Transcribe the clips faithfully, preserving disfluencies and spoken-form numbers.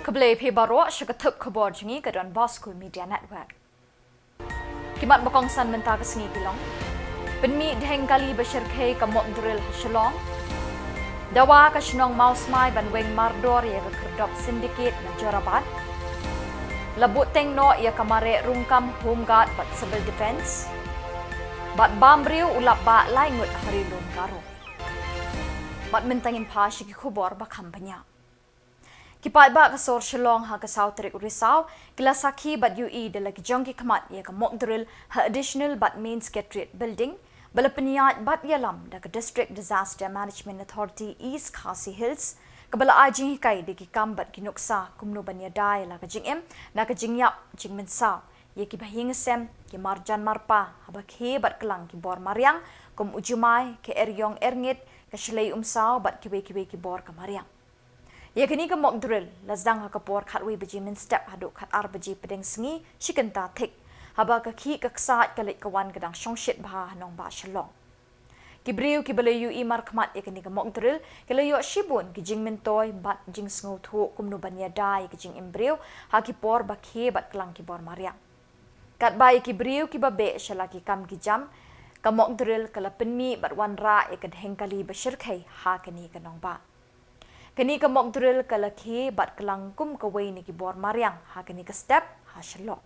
Khublei phi baroh, sha ka thup khubor jong ngi ka Don Bosco Media Network. Ki mat ba kongsan mynta ka sngi ki long: Pynmih dheng kali ba shyrkhei ka mock drill ha Shillong. Dawa ka shnong Mawsmai ban weng mardor ïa ka khyrdop syndicate na Jorabat. La buhteng noh ïa ka mareh rung kam Home Guard bad Civil Defence. Bad bam briew u lap bah lai ngut ha Ri Lum Garo. Bad mynta ngin phai sha ki khubor ba kham bniah. Ki paidbah ka sor Shillong ha ka saw tarik u Risaw ki la sakhi bad ïohi da la ki jong ki khmat ïa ka mock drill ha Additional bad Main Secretariat Building, ba la pynïaid bad ïalam da ka District Disaster Management Authority East Khasi Hills, kaba la ai jinghikai da ki kam bad ki nuksa kumno ban ïada ïa la ka jingim na ka jingïap jingmynsaw ïa ki bahaïing hasem, ki marjan marpa haba khie bad klang ki bor mariang kum u jumai, ka eriong erngit, ka shlei umsaw bad kiwei kiwei ki bor ka mariang. Ïa kane ka mock drill la sdang ha ka por khatwei baje mynstep haduh khatar baje pdeng sngi shi kynta thik, haba ka khih ka ksaid ka leit ka wan ka dang shongshit bha ha nongbah Shillong. Ki briew kiba la ïohi markhmat ïa kane ka mock drill ki la ïoh shibun ki jingmyntoi bad jingsngewthuh kumno ban ïada ïa ka jingim briew ha ki por ba khie bad klang ki bor mariang. Katba ïa ki briew kiba beh sha la ki kam ki jam, ka mock drill ka la pynmih bad wanrah ïa ka dheng kali ba shyrkhei ha kane ka nongbah. Kane ka mock drill ka la khie bad klang kum kawei na ki bor mariang ha kane ka step ha Shillong.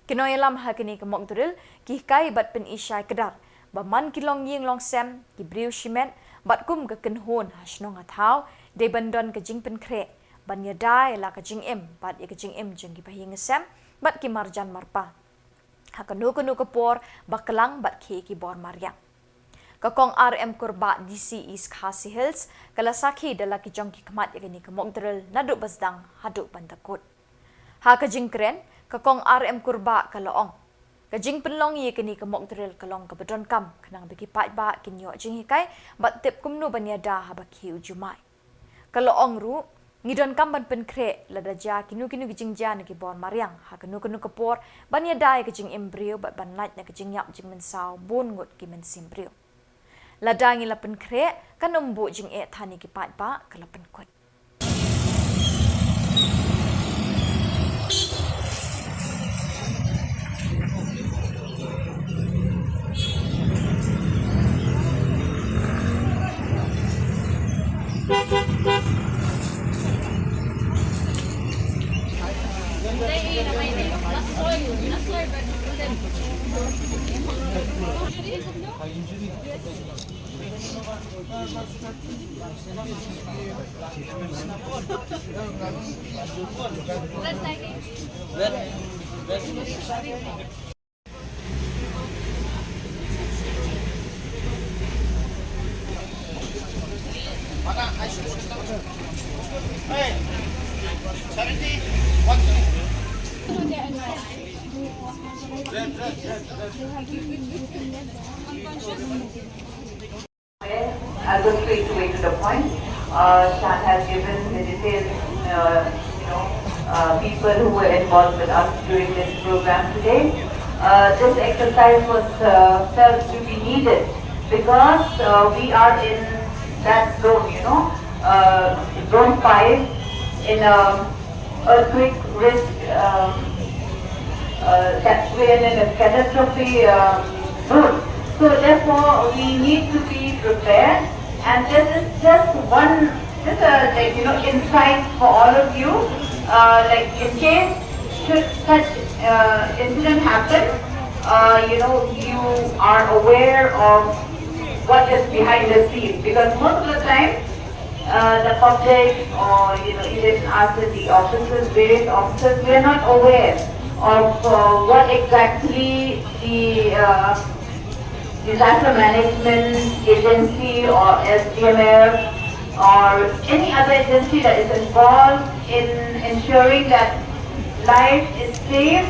Ki nongïalam ha kane ka mock drill ki hikai bad pyni shai kdar ba man ki longïing longsem, ki briew shimet bad kum ka kynhun ha shnong ha thaw, dei ban don ka jingpynkhreh ban ïada ïa la ka jingim bad ïa ka jingim jong ki bahaïing hasem bad ki marjan marpa ha kano kano ka por ba klang bad khie ki bor mariang. Ka Kong R M Kurbah, D C East Khasi Hills, ka la sakhi da la ki jong ki khmat ïa kane ka mock drill naduh ba sdang haduh ban da kut. Ha ka jingkren, ka Kong R M Kurbah ka la ong, ka jingpynlong ïa kane ka mock drill ka long kaba donkam khnang ba ki paidbah kin ïoh jinghikai bad tip kumno ban ïada haba khie u jumai. Ka la ong ruh, ngi donkam ban pynkhreh lada jia kino kino ki jingjia na ki bor mariang ha kano kano ka por, ban ïada ïa ka jingim briew bad ban lait na ka jingïap jingmynsaw bun ngut ki mynsiem briew. Lada ngi la pynkhreh, kan ym buh jingeh than ïa ki paidbah, ka la pynkut. I'll go straight away to the point. Uh, Shan has given the details, uh, you know, uh, people who were involved with us during this program today. Uh, this exercise was uh, felt to be needed because uh, we are in that zone, you know, uh, zone five in a earthquake risk, um, uh, that we are in a catastrophe uh, zone. So therefore, we need to be prepared, and this is just one, just a, like, you know, insight for all of you. Uh, like, in case should such uh, incident happen, uh, you know, you are aware of what is behind the scene, because most of the time uh, the public or, you know, even us in the offices, various offices, we are not aware of uh, what exactly the uh, disaster management agency or S D M F or any other agency that is involved in ensuring that life is safe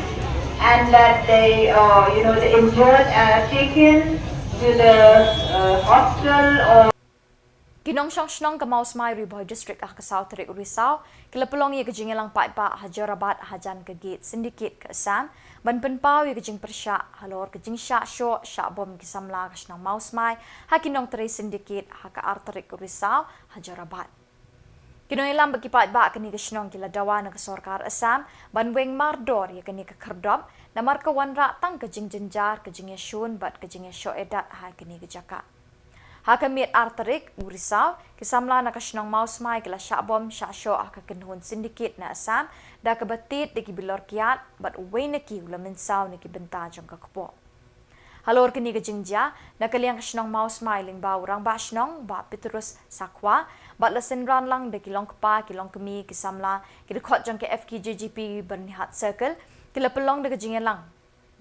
and that they, uh, you know, the injured are taken to the uh, hospital or Ki nongshong shnong ka Mawsmai, Ri Bhoi District, ha ka saw tarik u Risaw ki la pynlong ïa ka jingïalang paidbah ha Jorabat hajan ka gate Syndicate ka Assam ban pynpaw ïa ka jingpyrshah halor ka jingshah shoh shah bom ki samla ka shnong Mawsmai ha ki nongtrei Syndicate ha ka ar tarik u Risaw ha Jorabat. Ki nongïalam bad ki paidbah kane ka shnong ki la dawa na ka sorkar Assam ban weng mardor ïa kane ka khyrdop, namar ka wanrah tang ka jingjynjar, ka jingïashun bad ka jingïashoh ïadat ha kane ka jaka. Ha ka miet ar tarik u Risaw, ki samla na ka shnong Mawsmai ki la shah bom shah shoh ha ka kynhun syndicate na Assam da kaba tied da ki bilor kiad bad uwei na ki u la mynsaw na ki bynta jong ka kpoh. Halor kane ka jingjia, na ka liang ka shnong Mawsmai lyngba u rangbah shnong Bah Petrus Sakhwa bad la synran lang da ki longkpa, ki longkmie, ki samla, ki dkhot jong ka F K J G P Byrnihat Circle, ki la pynlong da ka jingïalang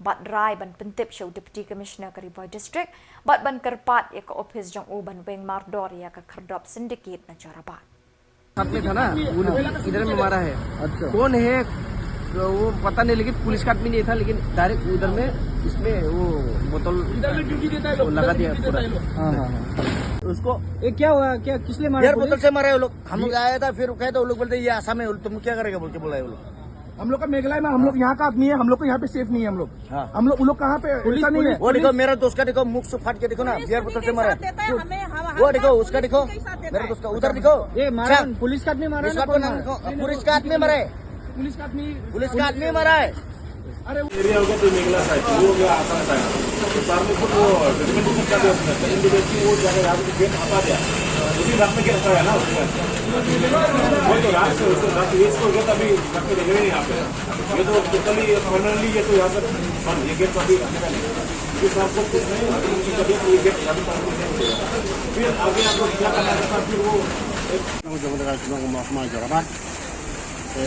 bad rai ban pyntip sha u Deputy Commissioner ka Ri Bhoi District bad ban kyrpad ïa ka ophis jong u ban weng mardor ïa ka khyrdop syndicate na Jorabat. साथ में था ना, उन- इधर में मारा है। अच्छा। कौन है वो पता नहीं, लेकिन पुलिस का आदमी नहीं था, लेकिन डायरेक्ट उधर में इसमें वो बोतल वो लगा दिया पूरा। हाँ हाँ हाँ। उसको ये क्या हुआ, क्या किसने मारा? बियर बोतल से मारा है वो लोग। हम लोग आया था, फिर रुका है तो वो लोग बोलते ये आसाम है, तुम क्या करेगा बोल के बोला है वो लोग। हम लोग का मेघालय में, हम लोग यहाँ का आदमी है, हम लोग को यहाँ पे सेफ नहीं है हम लोग। हाँ। हम लोग, वो लोग कहाँ पे? पुलिस, ऐसा नहीं पुलिस, है। वो देखो, मेरा दोस्त का देखो, मुख से फाट के देखो ना, बियर बोतल से मरा है। वो देखो, उसका देखो, मेरा दोस्त का उधर देखो। ये मारा, पुलिस का आदमी मारा है ना, कौन मारा है? पुलिस का आदमी मरा है। पुलिस का आदमी, पुलिस का आदमी मरा है। अरे वो एरिया होगा तो मेघला साइड, वो हो गया आसाम साइड। तो सामने खुद वो डेवलपमेंट कर दिया उसने, तो इन जगह की वो जगह यहाँ पे गेट हटा दिया। उसी रात में गेट हटाया ना उसने। वो तो रात से, रात वेस्ट हो गया, तभी रात में देख रहे हैं यहाँ पे। ये तो टोटली परमानेंटली ये तो यहाँ पर बंद, ये गेट तो अभी हटेगा नहीं। क्योंकि सर को कुछ नहीं, अभी उनकी तबीयत, ये गेट अभी परमानेंट नहीं खुलेगा। फिर आगे आपको क्या करना है, फिर वो एक Nong jong da shnong Mawsmai Jorabat. Te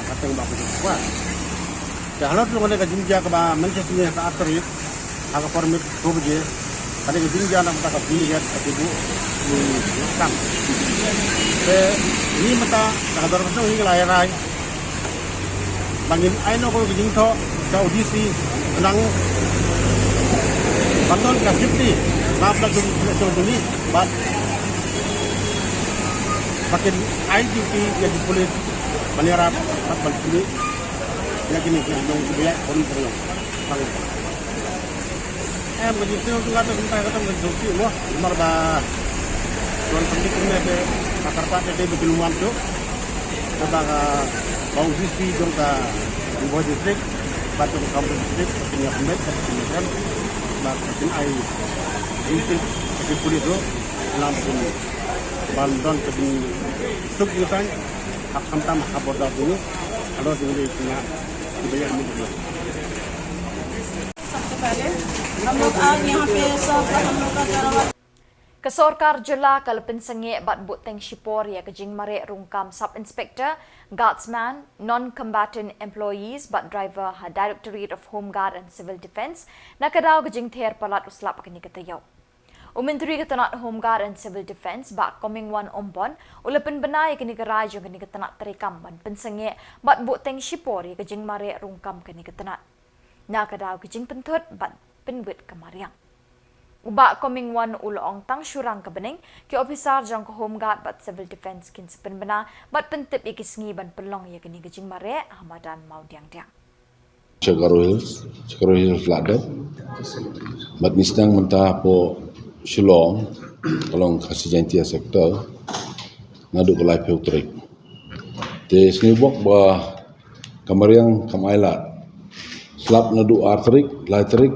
kateng ba ku kwa. Te halor tu ngane ka jingjia kaba Manchester ne ka akhir ha ka por mit ko baje. Kane ka jingjia na ka bini gat ka tibu ni kam. Te ni mata ka dor ka ni ka lai rai. Ba ngin ai no ko ka jingthoh ka U D C nang ban don ka safety ba ka jong jong ni ba ba kin ai duty ïa ki pulit ban ïarap bad ban pynlong ïa kine ki nongbiang pynlong. Em, ka jingthoh tu ka ta kumta ka ta ka jingthoh mo, namar ba don pynlong kumne te ka kyrpad te te ba kin wan tu. Kata ka ba U D C jong ka Ri Bhoi District bad jong ka Kamjong District ka kin ïa pynbeit ka kin ïa pynbeit ba ka kin ai jingtip ka kin pulit ruh lam kin ban don ka jingsuk jingsaiñ ha khamtam ha border jong ngi. Halor jong ngi ki nga ki ba ïa mut. सबसे पहले हम लोग आज यहाँ पे सब हम लोग का जरा Ka sorkar jylla ka la pynsangeh bad buhteng shipor ïa ka jingmareh rung kam Sub Inspector, Guardsman, Non-Combatant Employees bad Driver ha Directorate of Home Guard and Civil Defence na ka daw ka jingther palat u slap kane ka taïew. U Myntri ka tnat Home Guard and Civil Defence, Bah Comingone Ymbon, u la pynbna ïa kane ka rai jong kane ka tnat treikam ban pynsangeh bad buhteng shipor ïa ka jingmareh rung kam kane ka tnat. Na ka daw ka jingpynthut bad pynwit ka mariang. U Bah Comingone u la ong tang shurang ka bneng, ki ophisar jong ka Home Guard bad Civil Defence kin sa pynbna bad pyntip ïa ki sngi ban pynlong ïa kane ka jingmareh ha madan Mawdiangdiang. Sha Garo Hills, sha Garo Hills la dep. Bad ngi sdang mynta hapoh Shillong, ka long Khasi Jaintia sector, naduh ka laiphew tarik. Te sngewbok ba ka mariang kam ailad. Slap naduh ar tarik, lai tarik,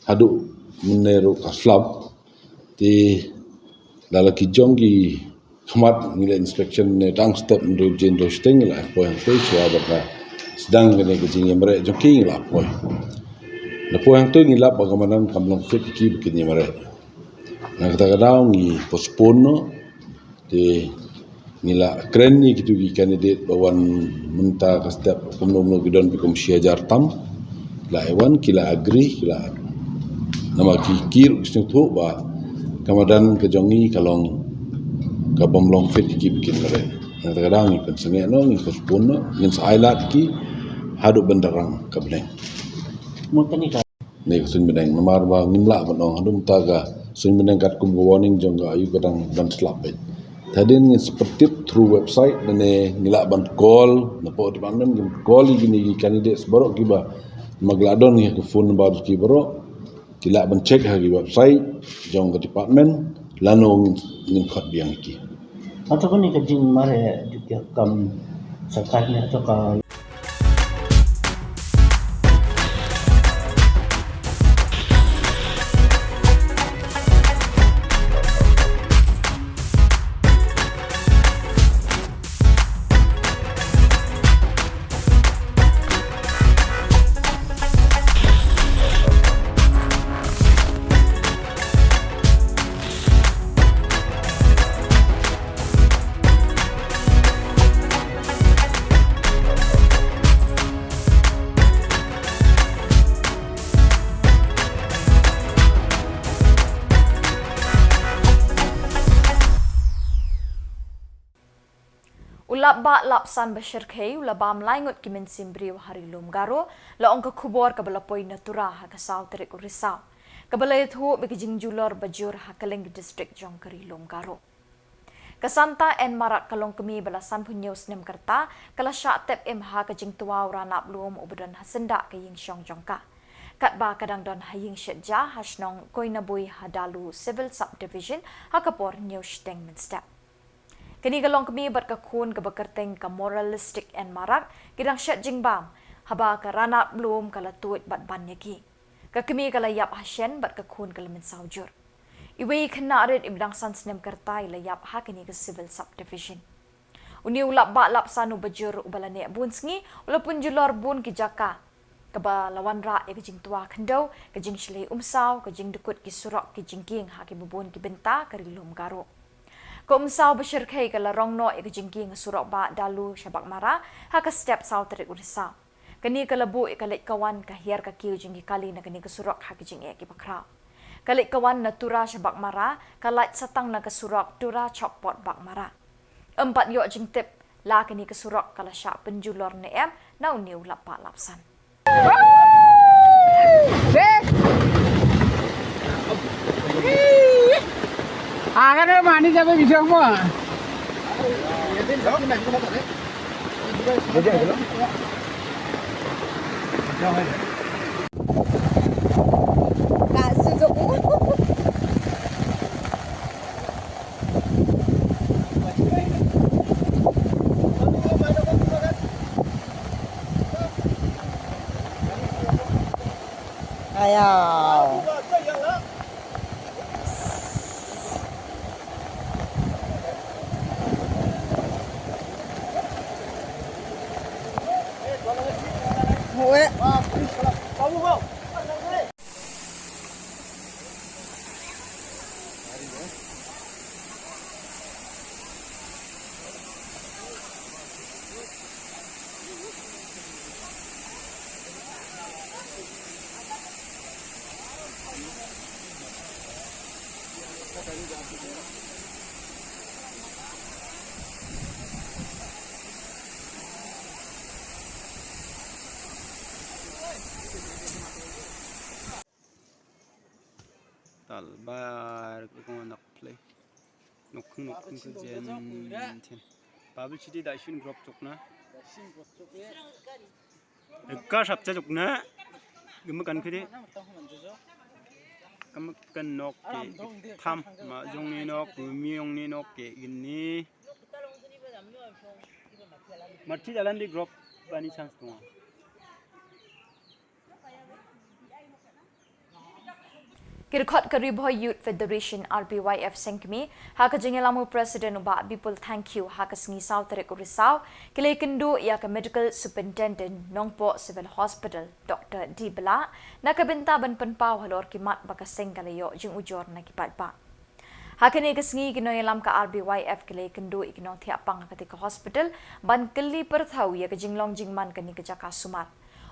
haduh mynne ruh ka slap. Te da la ki jong ki khmat ngi la inspection ne dang step ndu jin do sting la poi hangtei shuwa ba ka sdang kane ka jingïamareh jong ki ngi la poi. Na poi hangtei ngi lap ba ka madan kam long fit ki ba kin ïamareh. Na kata ka daw ngi postpone noh. Te ngi la kren ïa kitu ki candidate ba wan mynta ka step kumno kumno ki don bi kum shi hajar tam. La ai wan ki la agree ki la namar ki ki ruh ki sngewthuh ba ka madan ka jong ngi ka long ka bym long fit ki ba kin mareh. Na kata ka daw ngi pynsangeh noh, ngi postpone noh, ngin sa ailad ki haduh ban da rang ka bneng. Ne ka suiñ bneng namar ba ngim lah ban ong haduh mynta ka suiñ bneng katkum ka warning jong ka ayu ka dang ban slap beit. Te hadien ngin sa pyntip through website ne ngi lah ban call na pdeng department ngin call ïa kine ki candidates baroh kiba ma ki la don ïa ka phone number ki baroh ki lah ban check ha ki website jong ka department lano ngin khot biang ïa ki. Hato kane ka jingmareh, ka kam sorkar ne, hato ka U Lapbah Lapsan Basharkhei u la bam lai ngut ki mynsiem briew ha Ri Lum Garo, la ong ka khubor kaba la poi na Tura ha ka saw tarik u Risaw, kaba la ïathuh ba ki jingjulor bajur ha kylleng ki district jong ka Ri Lum Garo. Ka Santa Ann Marak ka longkmie ba la sanphew hynñiew snem ka rta, ka la shah tep im ha ka jingtwa u ranab lum uba don ha syndah ka ïing shong jong ka, katba ka dang don ha ïing shet ja ha shnong Koinabui ha Dalu Civil Subdivision ha ka por hynñiew shiteng mynstep. Kane ka longkmie bad ka khun kaba kyrteng ka Moralistic Ann Marak ki dang shet jingbam haba ka ranab lum ka la tuid bad ban ïa ki. Ka kmie ka la ïap ha shen bad ka khun ka la mynsaw jur. Iwei i khynnah rit iba dang san snem ka rta i la ïap ha kane ka Civil Subdivision. Une u Lapbah Lapsan uba jur uba la neh bun sngi u la pynjulor bun ki jaka, kaba la wanrah ïa ka jingtwa khyndew, ka jingshlei umsaw, ka jingdkut ki surok ki jingkieng ha kiba bun ki bynta ka Ri Lum Garo. Ka Umsaw Basharkhei ka la rong noh ïa ka jingkieng ha surok Bah Dalu sha Baghmara ha ka step saw tarik u Risaw. Kane ka la buh ïa ka leit ka wan, ka hiar ka kiew jong ki kali na kane ka surok ha ki jingeh kiba khraw. Ka leit ka wan na Tura sha Baghmara ka lait sa tang na ka surok Tura Chopot Baghmara. Ym pat ïoh jingtip la kane ka surok ka la shah pynjulor ne em na une u Lapbah Lapsan. Ayaw. Talbar ko nok play. Nok khung nok khung ko jen tin. Publicity da shin group chok na. Ka sap cha chok na. Gum kan khidi. Kam kan nok ki tham ma jong ni nok mi jong ni nok ki gini. Marchi jalan di group bani chance tunga. Ki dkhot ka Ri Bhoi Youth Federation, R B Y F, seng kmie, ha ka jingïalam u President u Bah Bipul Thangkhiew, ha ka sngi saw tarik u Risaw, ki la ïakynduh ïa ka Medical Superintendent Nongpoh Civil Hospital, Doctor D Blah, na ka bynta ban pynpaw halor ki mat ba ka seng ka la ïoh jingujor na ki paidbah. Ha kane ka sngi ki nongïalam ka R B Y F ki la ïakynduh ïa ki nongthiah pang ha katei ka hospital ban kylli pyrthew ïa ka jinglong jingman kane ka jaka sumar.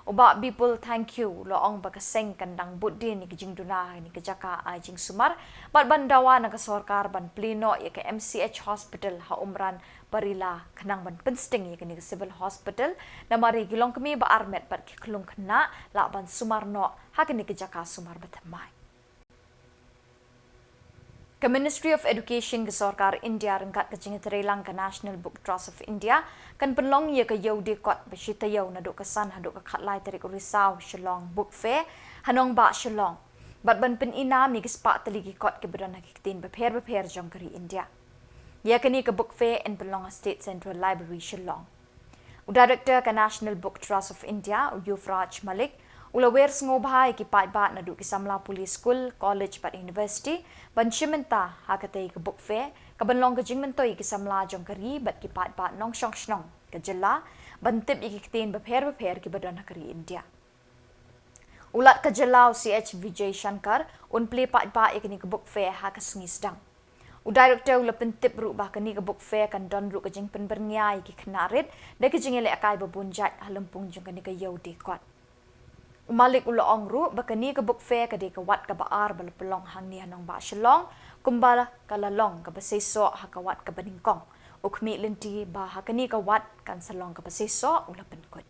U Bah Bipul Thangkhiew u la ong ba ka seng kan dang bud dien ïa ka jingduna ha kane ka jaka ai jingsumar bad ban dawa na ka sorkar ban plie noh ïa ka M C H hospital ha Umran Barila khnang ban pynsting ïa kane ka civil hospital namar ïa ki longkmie ba armet bad ki khyllung khynnah lah ban sumar noh ha kane ka jaka sumar ba thymmai. Ka Ministry of Education ka Sorkar India ryngkat ka jingïatreilang ka National Book Trust of India kan pynlong ïa ka Ïew Die Kot ba shi taïew naduh ka san haduh ka khatlai tarik u Risaw Shillong Book Fair ha nongbah Shillong bad ban pynïnam ïa ki spah tylli ki kot kiba don ha ki ktien bapher bapher jong ka ri India. Ïa kane ka book fair yn pynlong ha State Central Library Shillong. U Director ka National Book Trust of India, u Yuvraj Malik, u la wer sngewbha ïa ki paidbah naduh ki samla pule skul, college bad university ban shim bynta ha katei ka book fair kaban long ka jingmyntoi ïa ki samla jong ka ri bad ki paidbah nongshong shnong ka jylla ban tip ïa ki ktien bapher bapher kiba don ha ka ri India. U Lat ka jylla, u C H Vijay Shankar, un plie paidbah ïa kane ka book fair ha ka sngi sdang. U Director u la pyntip ruh ba kane ka book fair kan don ruh ka jingpynbyrngia ïa ki khynnah rit da ki jingïalehkai babun jait ha lympung jong kane ka ïew dei kot. U Malik u la ong ruh ba kane ka book fair ka dei ka wat kaba ar ba la pynlong hangne ha nongbah Shillong, kumba ka la long kaba seisoh ha ka wat kaba nyngkong. U khmih lynti ba ha kane ka wat kan sa long kaba seisoh, u la pynkut.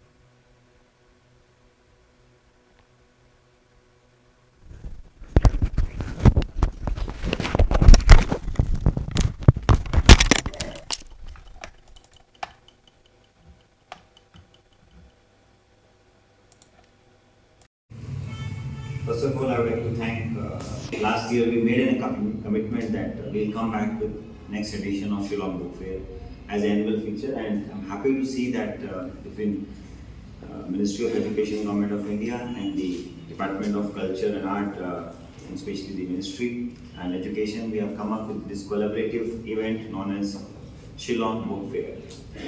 First of all, I would like to thank, uh, last year we made a com- commitment that, uh, we'll come back with next edition of Shillong Book Fair as an annual feature, and I'm happy to see that, uh, between, uh, Ministry of Education, Government of India, and the Department of Culture and Art, uh, and especially the Ministry and Education, we have come up with this collaborative event known as Shillong Book Fair.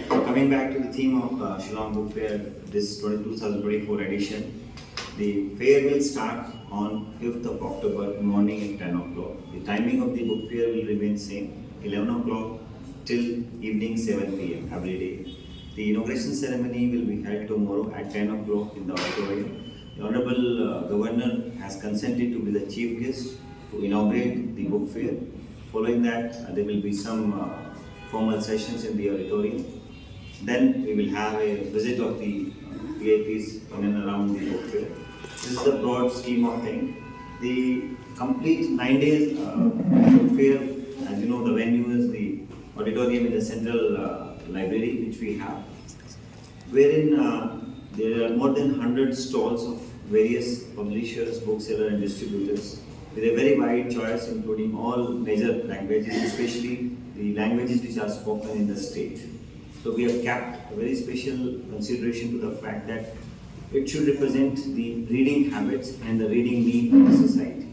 So coming back to the theme of, uh, Shillong Book Fair, this twenty, two thousand twenty-four edition, the fair will start on fifth of October morning at ten o'clock. The timing of the book fair will remain same, eleven o'clock till evening seven p m every day. The inauguration ceremony will be held tomorrow at ten o'clock in the auditorium. The Honorable, uh, Governor has consented to be the chief guest to inaugurate the book fair. Following that, uh, there will be some, uh, formal sessions in the auditorium. Then we will have a visit of the, uh, V I Ps in and around the book fair. This is the broad scheme of thing. The complete nine days, uh, book fair, as you know, the venue is the auditorium in the central, uh, library which we have, wherein, uh, there are more than hundred stalls of various publishers, booksellers, and distributors with a very wide choice, including all major languages, especially the languages which are spoken in the state. So we have kept a very special consideration to the fact that it should represent the reading habits and the reading need of the society.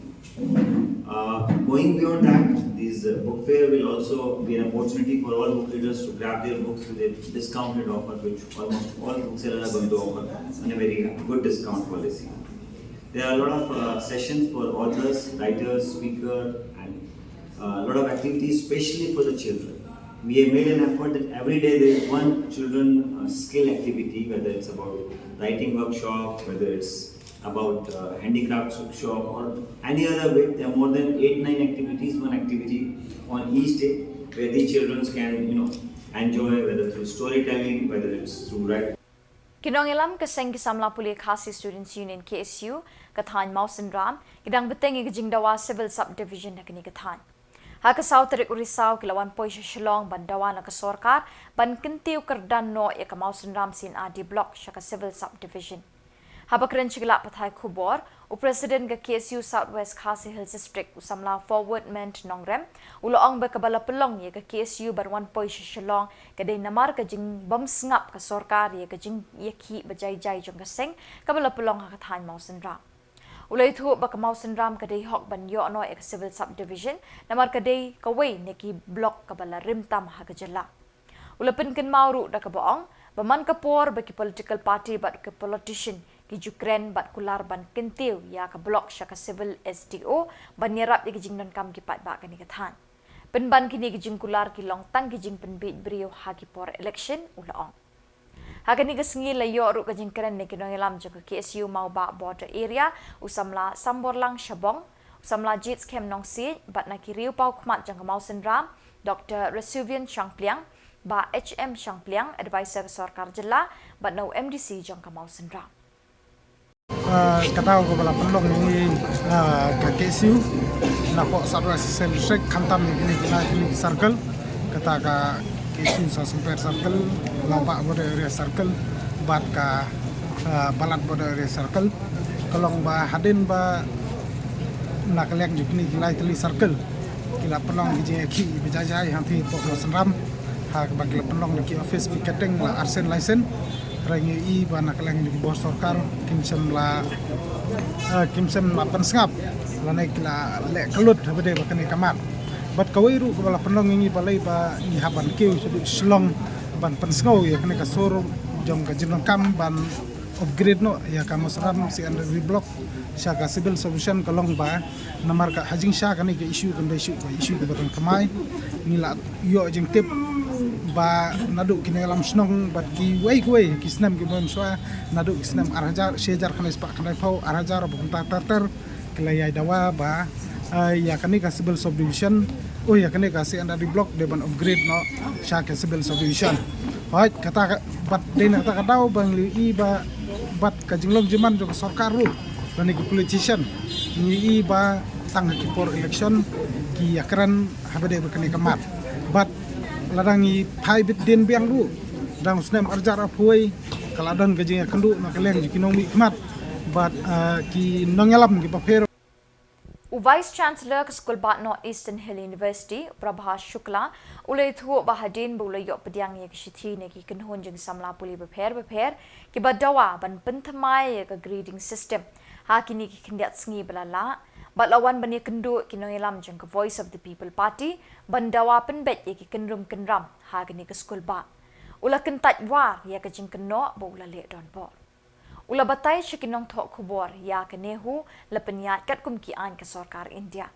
Uh, going beyond that, this, uh, book fair will also be an opportunity for all book readers to grab their books with a discounted offer, which almost all booksellers are going to offer on a very good discount policy. There are a lot of, uh, sessions for authors, writers, speakers, and, uh, a lot of activities, especially for the children. We have made an effort that every day there is one children, uh, skill activity, whether it's about writing workshop, whether it's about, uh, handicraft shop or any other way. There are more than eight, nine activities, one activity on each day where the children can, you know, enjoy, whether through storytelling, whether it's through writing. Ki nongïalam ka seng ki samla pule Khasi Students Union, K S U, ka thaiñ Mawsynram, ki dang bteng ïa ka jingdawa Civil Subdivision ha kane ka thaiñ. Ha ka saw tarik u Risaw ki la wan poi sha Shillong ban dawa na ka sorkar ban kyntiew kyrdan noh ïa ka Mawsynram C and R D Block sha ka Civil Subdivision. Haba kren sha ki lad pathai khubor, u President ka K S U South West Khasi Hills District, u samla Forwardment Nongrem, u la ong ba kaba la pynlong ïa ka K S U ban wan poi sha Shillong ka dei namar ka jingbymsngap ka sorkar ïa ka jingïakhih ba jai jai jong ka seng kaba la pynlong ha ka thaiñ Mawsynram. U la ïathuh ba ka Mawsynram ka dei hok ban ïoh noh ïa ka Civil Subdivision namar ka dei kawei na ki block kaba la rim tam ha ka jylla. U la pynkynmaw ruh da kaba ong ba man ka por ba ki political party bad ki politician ki ju kren bad kular ban kyntiew ïa ka block sha ka Civil S D O ban ïarap ïa ki jingdonkam ki paidbah kane ka thaiñ. Pynban kine ki jingkular ki long tang ki jingpynbiej briew ha ki por election, u la ong. Ha kane ka sngi la ïoh ruh ka jingkren na ki nongïalam jong ka K S U Mawbah Border Area, u samla Samborlang Shabong, u samla Jitskhem Nongsiej, bad na ki riewpawkhmat jong ka Mawsynram, Doctor Rasuvian Shangpliang, Bah H M Shangpliang, advisor ka sorkar jylla, bad na u M D C jong ka Mawsynram. Ah, ka daw kaba la pynlong ïa ngi, ah, ka K S U napoh South West Khasi Hills District, khamtam ïa kine ki lai tylli ki circle, kata ka K S U Sawsymper Circle, Mawbah Border Area Circle, bad ka, ah, Balat Border Area Circle. Ka long ba hadien ba na ka liang jong kine ki lai tylli circle La pynlong ki jingïakhih ba jai jai hangtei hapoh Mawsynram, ha kaba ki la pynlong da ki office picketing la arsien laisien. Hynrei ngi ïohi ba na ka liang ki bor sorkar kim shym la, eh, kim shym la pynsngap lane ki la leh kyllut haba dei bad kane ka mat. Bad kawei ruh kaba la pynlong ïa ngi balei ba ngi hap ban kiew shaduh Shillong ban pynsngew ïa kane ka sur jong ka jingdonkam ban upgrade noh ïa ka Mawsynram C and RD block sha ka civil sub-division, ka long ba namar ka ha jingshisha kane ka issue kan dei shuh ka issue kaba dang thymmai. Ngi la ïoh jingtip ba naduh ki nongïalam shnong bad kiwei kiwei ki snem kiba wan shuwa, naduh ki snem ar hajar, shi hajar khyndai spah khyndaiphew, ar hajar, ba kumta ter ter, ki la ïai dawa ba, eh, ïa kane ka civil sub-division, oh, ïa kane ka C and RD block dei ban upgrade noh sha ka civil sub-division. Hooid, kata ka, bad dei na kata ka daw ba ngi ïohi ba bad ka jinglong jingman jong ka sorkar ruh lane ki politician, ngi ïohi ba tang ha ki por election ki ïakren haba dei bad kane ka mat. Bad lada ngi phai beit dien biang ruh, dang u snem ar hajar arphew wei ka la don ka jingïakynduh na ka liang jong ki nongmihkhmat bad, eh, ki nongïalam kiba pher. U Vice Chancellor ka Skulbah North Eastern Hill University, Prabha Shukla, u la ïathuh ba hadien ba u la ïoh pdiang ïa ki shithi na ki kynhun jong ki samla pule bapher bapher kiba dawa ban pynthymmai ïa ka grading system ha kine ki khyndiat sngi ba la lah, bad la wan ban ïakynduh ki nongïalam jong ka Voice of the People Party ban dawa pynbeit ïa ki kynrum kynram ha kane ka skulbah. U la kyntait war ïa ka jingkynnoh ba u la leh donbor. U la batai sha ki nongthoh khubor ïa ka NEHU la pynïaid katkum ki aiñ ka sorkar India.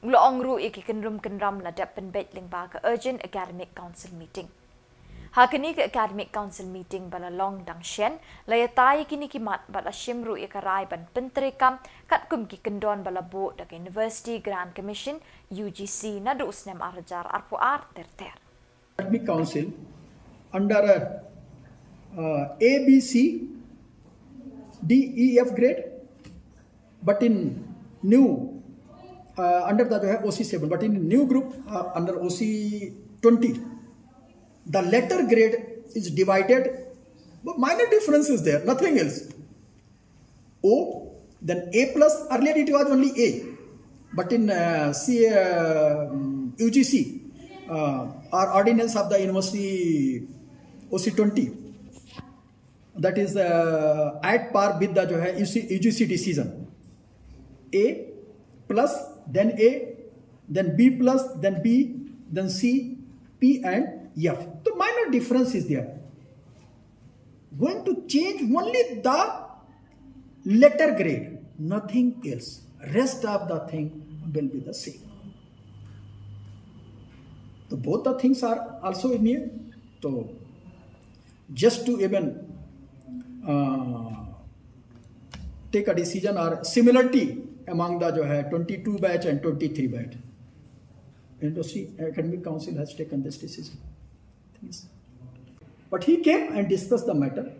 U la ong ruh ïa ki kynrum kynram la dep pynbeit lyngba ka Urgent Academic Council meeting. Ha kane ka Academic Council meeting ba la long dang shen, la ïatai ïa kine ki mat bad la shim ruh ïa ka rai ban pyntreikam katkum ki kyndon ba la buh da ka University Grant Commission, U G C, naduh u snem ar hajar arphew ar ter ter. Academic Council under a, uh, A, B, C, D, E, F grade, but in new, uh, under the, uh, O C seven, but in new group, uh, under O C twenty, the letter grade is divided, but minor difference is there, nothing else. O, then A plus, earlier it was only A, but in, uh, C, uh, um, U G C, uh, our ordinance of the university O C twenty, that is, uh, at par with the jo hai U G C, U G C decision. A plus, then A, then B plus, then B, then C, P and F. So minor difference is there. Going to change only the letter grade, nothing else. Rest of the thing will be the same. So both the things are also in here. So just to even, uh, take a decision or similarity among the jo hai twenty-two batch and twenty-three batch. University Academic Council has taken this decision. Yes. But he came and discussed the matter,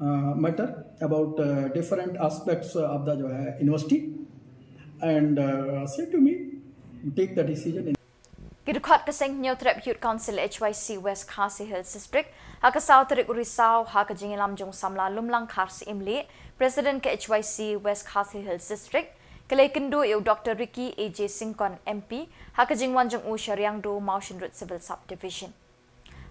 uh, matter about, uh, different aspects of the jo hai university, and, uh, said to me, take the decision. In Ki dkhot ka seng Hynñiewtrep Youth Council H Y C West Khasi Hills District ha ka saw tarik u Risaw ha ka jingïalam jong u samla Lumlang Kharsyiem Lieh, President ka H Y C West Khasi Hills District, ka la ïakynduh ïa u Doctor Ricky A J Syngkon M P ha ka jingwan jong u sha Riangdo Mawshynrut Civil Sub Division.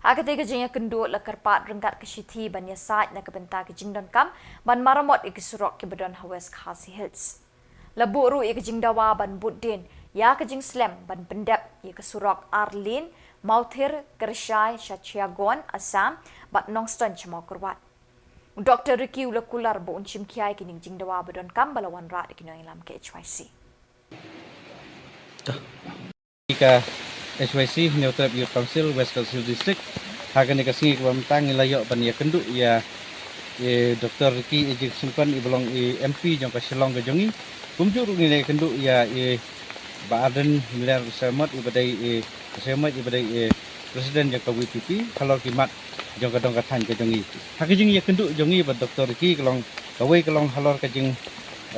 Ha katei ka jingïakynduh la kyrpad ryngkat ka shithi ban ïasaid na ka bynta ka jingdonkam ban maramot ïa ki surok kiba don ha West Khasi Hills. La buh ruh ïa ka jingdawa ban bud dien ïa ka jingslem ban pyndep ïa ka surok ar lane Mawthir Kyrshai sha Chiagon, Assam bad Nongstoiñ sha Mawkyrwat. U Doctor Ricky u la kular ba un shim khia kine ki jingdawa ba donkam ba la wanrah da ki nongïalam ka H Y C. Ka H Y C, Hynñiewtrep Youth Council, West Khasi Hills District, ha kane ka sngi kaba mynta ngi la ïoh ban ïakynduh ïa i Doctor Ricky A J Syngkon iba long i M P jong ka Shillong ka jong ngi. Kumjuh ruh ngi la ïakynduh ïa i Bah Ardent Miller Basaiawmoit iba dei i Basaiawmoit iba dei i President jong ka V P P halor ki mat jong ka dong ka thaiñ ka jong ngi. Ha ka jingïakynduh jong ngi bad Doctor Ricky ka long kawei ka long halor ka jing,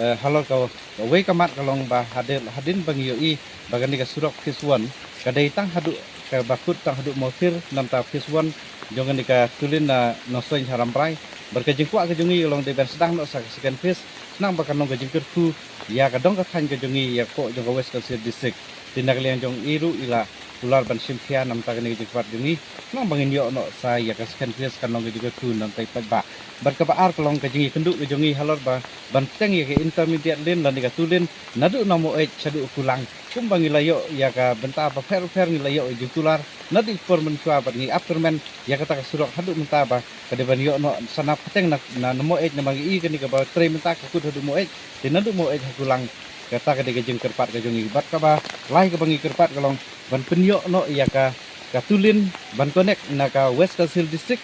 eh, halor ka, kawei ka mat ka long ba hadien, hadien ba ngi ïohi ba kane ka surok phase one ka dei tang haduh, kaba kut tang haduh Mawthir, namar phase one jong kane ka tylli na Nongstoiñ ha Rambrai Bad ka jingkwah ka jong ngi ka long dei ban sdang noh sa ka second phase, khnang ba kan long ka jingkyrkhu ïa ka dong ka thaiñ ka jong ngi, ïa ka jong ka West Khasi Hills District. Te na ka liang jong i ruh i la kular ban shim khia namar kane ka jingkwah jong ngi, khnang ba ngin ïoh noh sa ïa ka second phase, kan long ka jingkyrkhu namar i paidbah. Bad kaba ar ka long ka jingïakynduh ka jong ngi halor ba ban bteng ïa ka intermediate lane lane ka two lane naduh na Maweit shaduh Kulang. Kumba ngi la ïoh ïa ka bynta bapher bapher, ngi la ïoh ïa jingkular naduh por mynshuwa bad ngi ap kyrmen ïa kata ka surok haduh mynta ba ka dei ban ïoh noh sa na pateng na, na, na Maweit, namar ngi i kane kaba trei mynta ka kut haduh Maweit, te naduh Maweit ha Kulang. Kata ka dei ka jingkyrpad ka jong ngi. Bad kaba lai kaba ngi kyrpad ka long ban pynïoh noh ïa ka, ka two lane ban connect na ka West Khasi Hills District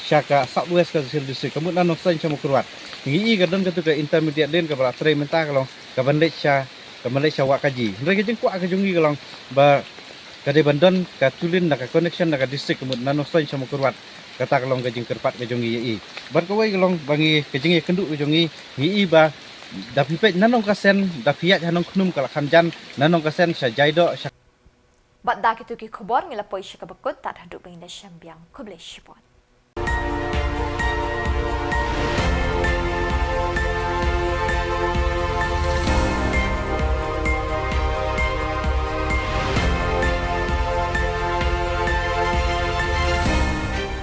sha ka South West Khasi Hills District, ka mut na Nongstoiñ sha Mawkyrwat. Ngi i ka don katu ka intermediate lane kaba la trei mynta ka long kaban leit sha, kaban leit sha Wahkaji. Hynrei ka jingkwah ka jong ngi ka long ba ka dei ban don ka two lane na ka connection na ka district, ka mut na Nongstoiñ sha Mawkyrwat. Kata ka long ka jingkyrpad ka jong ngi ïa i. Bad kawei ka long ba ngi, ka jingïakynduh ka jong ngi, ngi i ba da phi peit na Nongkasen, da phi ïaid ha Nongkhnum ka la kham jan, na Nongkasen sha Jaidoh sha. Bad da kitu ki khubor ngi la poi sha kaba kut, tad haduh ba ngin da shem biang, khublei shibun.